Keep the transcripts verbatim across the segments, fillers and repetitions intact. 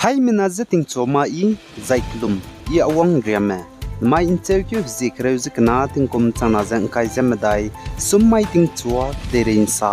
Aimena je tingchua ma i, zai kelum, i Awang Riame. Mai ’ncheukeu hezie kereu ze kena tingkum changna ze ’ngkai ze medai, sum mai tingchua kedeirei ’nsa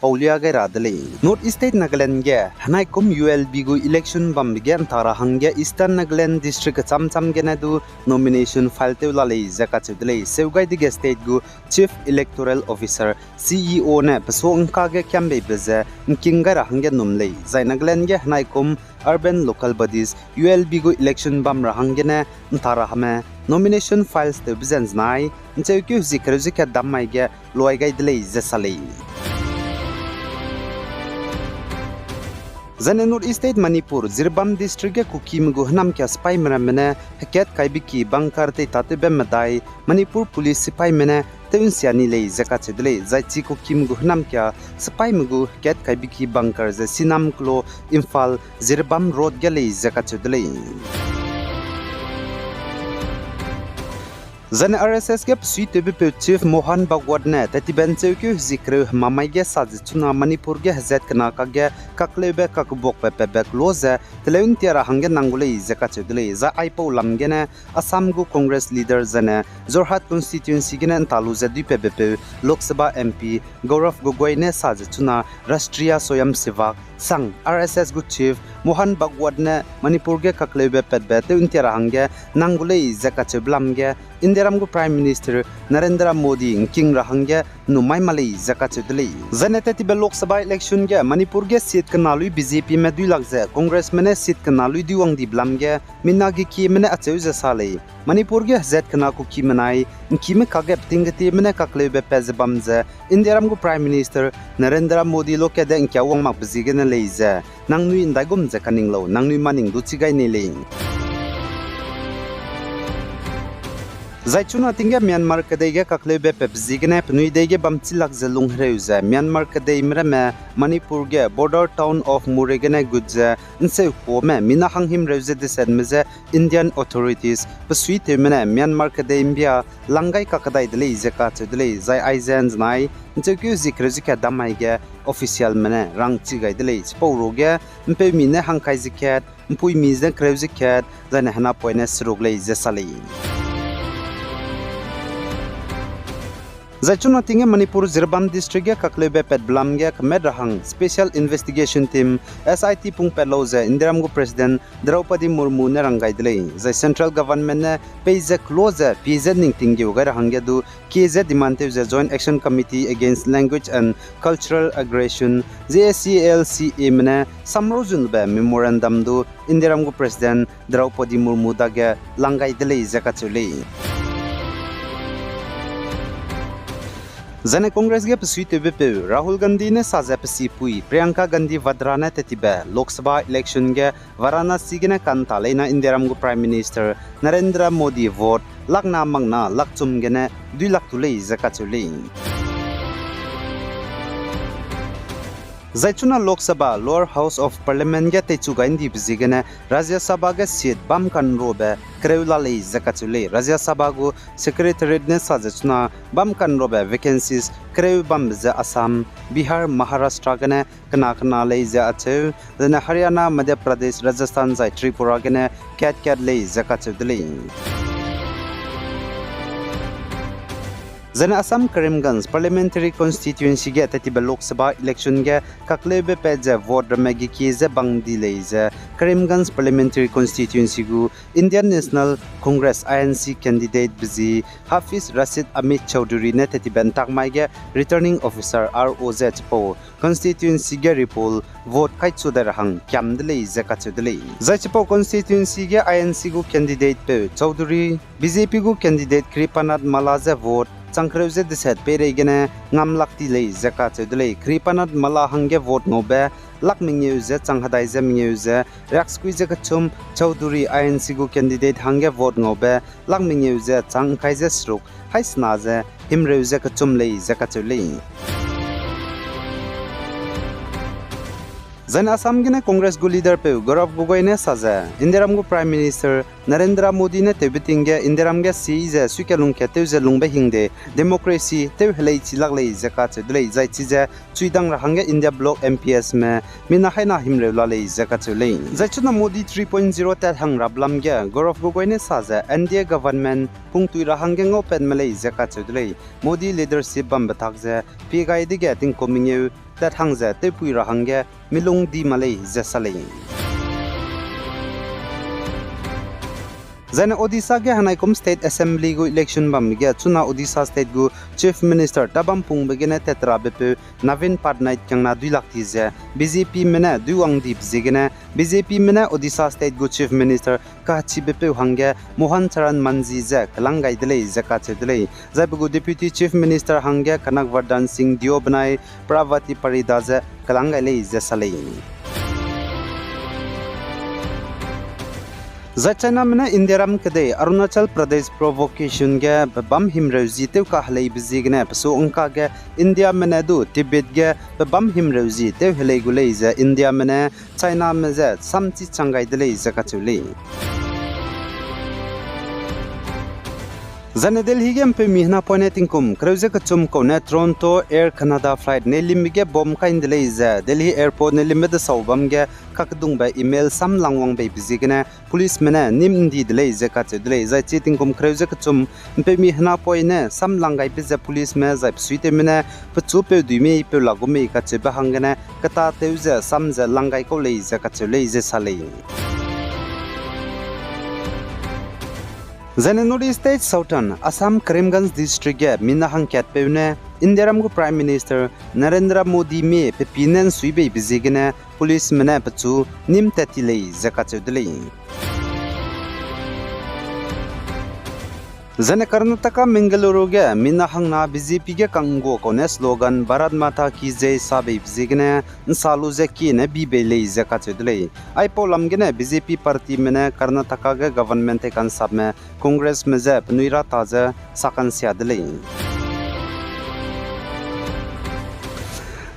paulia gai ra de lei. North East State Nagaland ge henaikum U L B gu election bambe ge ’nta ra hangge Eastern Nagaland district kecham cham gene du nomination file tew la lei ze kacheu de lei. Seu gai dege state gu Chief Electoral Officer, C E O ne pesuâ ’ngka ge kiambeibe ze ’ngking gai ra hangge num lei. Zai Nagaland ge henaikum urban local bodies, U L B gu election bam ra hanggene ’nta ra hame nomination files tewbe ze ’nzenai ’ncheukeu hezie kereu ze kat dam mai ge luai gai de lei ze sa lei. Zaine North East State Manipur, Jiribam District ge Kukime gu hênamkia sipaime ramme ne hekat kaibe ki bunker teitatewbe medai Manipur Police sipaime ne tew ’nsia ni lei ze kacheu de lei. Zai chi Kukime gu hênamkia sipaime gu hekat kaibe ki bunker ze Sinam kelo Imphal Jiribam Road ge lei ze kacheu de lei. Zaine R S S ge pesuitewbepeu Chief Mohan Bhagwat ne tattibe ’ncheukeu hezie kereu hema mai ge sa ze chuna Manipur ge hezat kena kakge kakleube kakbuakbe patbe kelo ze teleu ’ntia ra hangge nang gu lei ze kacheu de lei. Zai aipau lam gene Assam gu Congress leader zaine Jorhat constituency gene ’nta lu ze duipatbepeu Lok Sabha M P Gaurav Gogoi ne sa ze chuna Rashtriya Swayamsevak Sangh, R S S gu chief Mohan Bhagwat ne Manipur ge kakleube patbe tew ’ntia ra hangge nang gu lei ze kacheube lam ge Indiaram gu Prime Minister Narendra Modi ’ngking ra hangge ’nnum mai ma lei ze kacheu de lei. Zaine tattibe Lok Sabha election ge Manipur ge seat kena lui B J Pme duilak ze Congressme ne seat kena lui duiwang dibe lam ge mina gekieme ne acheu ze sa lei. Manipur ge hezat kena Kukime nai ’ngkime kakge peting ketieme ne kakleube pat ze bam ze Indiaram gu Prime Minister Narendra Modi lokatde ’ngkia wang makbe ziegene lei ze nangnui ’ndaigum ze kaning lau, nangnui maning du chi gai nei lei. Zai chuna ting ge Myanmar kedei ge kakleube patbe ziegene penui dei ge bam chilak ze lunghereu ze Myanmar kedeime ramme Manipur ge border town of Moreh gene gut ze ’nseukuame mina hanghimreu ze desetme je Indian authorities pesuitewme ne Myanmar kedei ’mbia lang gai kakdai de lei ze kacheu de lei. Zai aize ’nzenai ’ncheukeu hezie kereu ze kat dam mai ge officialme ne rangchi gai de lei. Chipau ruge ’mpeumi ne hangkai ze kat, ’mpuimi ne kereu ze kat, zaine henapoine seruk lei ze sa lei. Zai chuna ting ge Manipur Jiribam District ge kakleube patbe lam ge kemet ra hang Special Investigation Team, S I T pungpat lau ze Indiaram gu President Draupadi Murmu ne rang gai de lei. Zai Central Government ne peize kelo ze pie ze ning tinggeu gai ra hangge du kie ze demand tew ze Joint Action Committee Against Language and Cultural Aggression, J A C L C Ame ne samrau zunbe memorandum du Indiaram gu President Draupadi Murmu dage lang gai de lei ze kacheu lei. Zaine Congress ge pesuitewbepeu Rahul Gandhi ne sa ze pe sipui Priyanka Gandhi Vadra ne tattibe Lok Sabha election ge Varanasi gene ka'nta leina Indiaram gu Prime Minister Narendra Modi vote lakna makna lakchum gene duilak tu lei ze kacheu lei. Zai chuna Lok Sabha, Lower House of Parliament ge teichu gai ’ndibe ziegene Rajya Sabha ge seat bam kanrobe kereu la lei ze kacheu lei. Rajya Sabha gu Secretariat ne sa ze chuna bam kanrobe vacancies kereu bambe ze Assam, Bihar, Maharashtra gene kena kena lei ze acheu, zaine Haryana, Madhya Pradesh, Rajasthan zai Tripura gene kat kat lei ze kacheu de lei. Zaine Assam Karimganj Parliamentary Constituency ge tattibe Lok Sabha election ge kakleube pat ze vote ramme gekie ze bang di lei ze Karimganj Parliamentary Constituency gu Indian National Congress, I N C, candidate be zi Hafiz Rashid Ahmed Chaudhury ne tattibe ’ntak mai ge Returning Officer, R O ze chipau constituency ge repoll vote kaichu dai ra hang kiam de lei ze kacheu de lei. Zai chipau constituency ge I N C gu candidate peu Chaudhury, B J P gu candidate Kripanath Malla ze vote chang kereu ze deset peireigene ngam lak ti lei ze kacheu de lei. Kripanath Malla hangge vote ngaube lak mengeu ze chang hedai ze mengeu ze riakskui ze kechum, Chaudhury I N C gu candidate hangge vote ngaube lak mengeu ze chang ’ngkai ze seruk, haisena ze himreu ze kechum lei ze kacheu lei. Zaine Assam gene Congress gu leaderpeu Gaurav Gogoi ne sa ze, Indiaram gu Prime Minister Narendra Modi ne tewbe ting ge Indiaram ge si ze suikalungkat tew ze lungbe hingde democracy tew helei chi lak lei ze kacheu de lei, zai chize chuidang ra hangge India bloc M Ps me mina haina himreu la lei ze kacheu lei. Zai chuna Modi three point zero tat hang rabe lam ge Gaurav Gogoi ne sa ze N D A government pungtui ra hangge ngaupat me lei ze kacheu de lei. Modi leadership bambe tak ze pie gai dege tingkum mengeu tat hang ze tewpui ra hangge milung di ma lei ze sa lei. Zaine Odisha ge henaikum State Assembly gu election bambe ge chuna Odisha State gu Chief Minister tabam pungbe gene tatrabepeu Naveen Patnaik kiangna duilak ti ze B J P me ne duiwang dibe ziegene B J P me ne Odisha State gu Chief Minister kahachibepeu hangge Mohan Charan Manjhi ze kelang gai de lei ze kacheu de lei. Zai pe gu Deputy Chief Minister hangge Kanak Vardhan Singh Deo benai Prabhati Parida ze kelang gai lei ze sa lei. Zai Chiname ne Indiaram kedei Arunachal Pradesh provocation ge pebâm himreu zi tew kaheleibe ziegene pesu ngka ge Indiame ne du Tibet ge pebâm himreu zi tew helei gu lei ze Indiame ne Chiname ze samchi chang gai de lei ze kacheu lei. Zaine Delhi ge mpeumi henapoine tingkum kereu ze kechum kau ne Toronto Air Canada flight neilimbe ge bomb kai nde lei ze Delhi Airport neilimbe desau bam ge kakedungbe email samlang wang beibe ziegene policeme ne nîm ndi de lei ze kacheu de lei. Zai chi tingkum kereu ze kechum mpeumi henapoine samlang gaibe ze policeme zai pesuitewme ne pechu peu dui mei peu la gu mei kacheube hanggene ketatew ze sam ze lang gai kau lei ze kacheu lei ze sa lei. Zaine North East State Southern Assam Karimganj District ge mina hangkatpeu ne Indiaram gu Prime Minister Narendra Modi mie pe pi ne nsuibeibe ziegene policeme ne pechu nîm tat ti lei ze kacheu de lei. Zaine Karnataka Mangaluru ge mina hangna B J P ge kangguâ kau ne slogan Bharat Mata Ki Jai sabeibe ziegene nsa lu ze kiene bi bei lei ze kacheu de lei. Aipau lam gene B J P partyme ne Karnataka ge government tei kansapme Congressme je penui ra ta ze sa kansia de lei.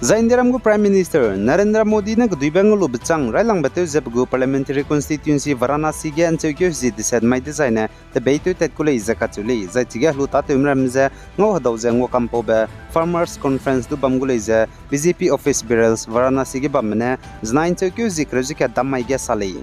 Zai Indiaram gu Prime Minister Narendra Modi ne keduibe ngaulube chang railangbe tew ze pe gu Parliamentary Constituency Varanasi ge ncheukeu hezie deset mai dezaine tebeitew tat ku lei ze kacheu lei. Zai chige helu tâtewme ramme je ngau hedau ze nguakampaube Farmers Conference du bam gu lei ze B J P office bearers Varanasi ge bamme ne zenai ncheukeu hezie kereu ze kat dam mai ge sa lei.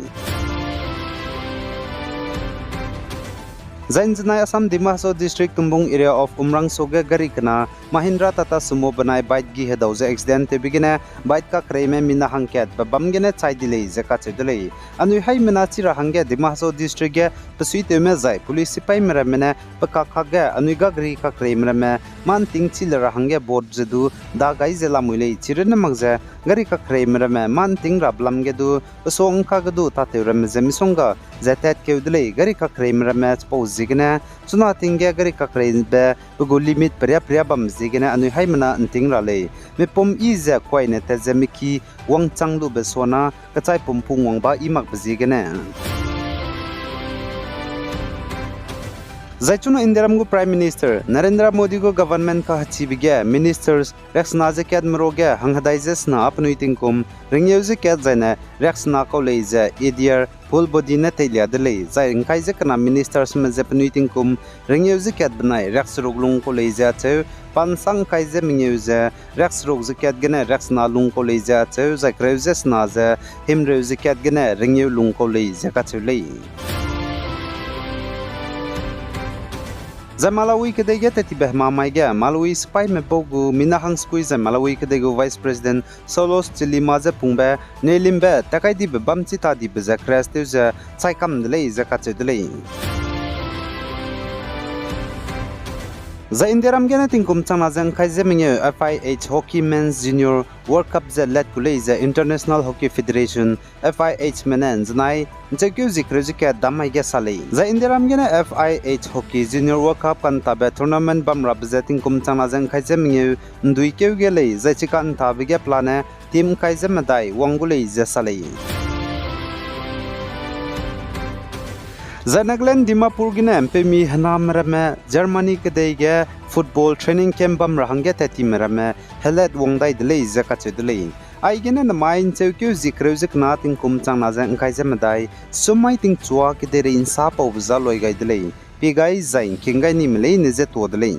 Zai nzenai Assam Dima Hasao District Tumbung area of Umrangso ge gari kena Mahindra Tata Sumo benai bike gi hedau ze accident tewbe gene bike kakreime mina hangkatbe bam gene chai di lei ze kacheu de lei. Anui haimena chi ra hangge Dima Hasao District ge pesuitewme zai police sipaime ramme ne pe kakhak ge anui gagari kakreime ramme mâ nting chi le ra hangge board ze du da gai ze lamui lei. Chirunne mak ze gari kakreime ramme mâ nting rabe lam ge du pesuangka ge du tâtew ramme ze misongga ze tatkeu de lei. Gari kakreime ramme chipau ziegene chuna ting ge gari kakreibe pe gu limit peria peria bam ziegene anui haimena nting ra lei. Mipum yi ze kuaine tat ze miki wangchang lube suana kechai pumpung wangba yi makbe ziegene. Zai chuna Indiaram gu Prime Minister Narendra Modi gu government kahachibe ge ministers riaksena ze katme ruage hanghedai ze sena a penui tingkum ringeu ze kat zaine riaksena kau lei ze A D R full body ne teilia de lei. Zai ngkai ze kena ministersme ze penui tingkum ringeu ze kat benai riakseruk lung kau lei ze acheu, pa nsang ngkai ze mengeu ze riakseruk ze kat gene riaksena lung kau lei ze acheu, zai kereu ze sena ze himreu ze kat gene ringeu lung kau lei ze kacheu lei. Zai Malawi kedei ge tettibe hemamai ge Malawi sipaime bau gu mina hangsekui zai Malawi kedei gu Vice President Saulos Chilima je pungbe neilimbe takaidibe bam chi tadibe ze crash tew ze chaikam de lei ze kacheu de lei. Zai Indiaram gene tingkum changna ze ngkai ze mengeu F I H Hockey Men's Junior World Cup ze let ku lei ze International Hockey Federation, F I H me ne nzenai ncheukeu zie kereu ze kat dam mai ge sa lei. Zai Indiaram gene F I H Hockey Junior World Cup kantabe tournament bamrabe ze tingkum changna ze ngkai ze mengeu nduikeu ge lei, zai chika ntabe ge pelane team ngkai ze medai wang gu lei ze sa lei. Zai Nagaland Dimapur gene mpeumi hename ramme Germany kedei ge football training camp bam ra hangge tattime ramme helat wang dai de lei ze kacheu de lei. Aigene nemai ’ncheukeu zie kereu ze kena tingkum chang na ze ’ngkai ze medai, sum mai tingchua kedeirei ’nsa paube za loi gai de lei. Pie gai zai ’ngking gai nime leine ze tuâ de lei.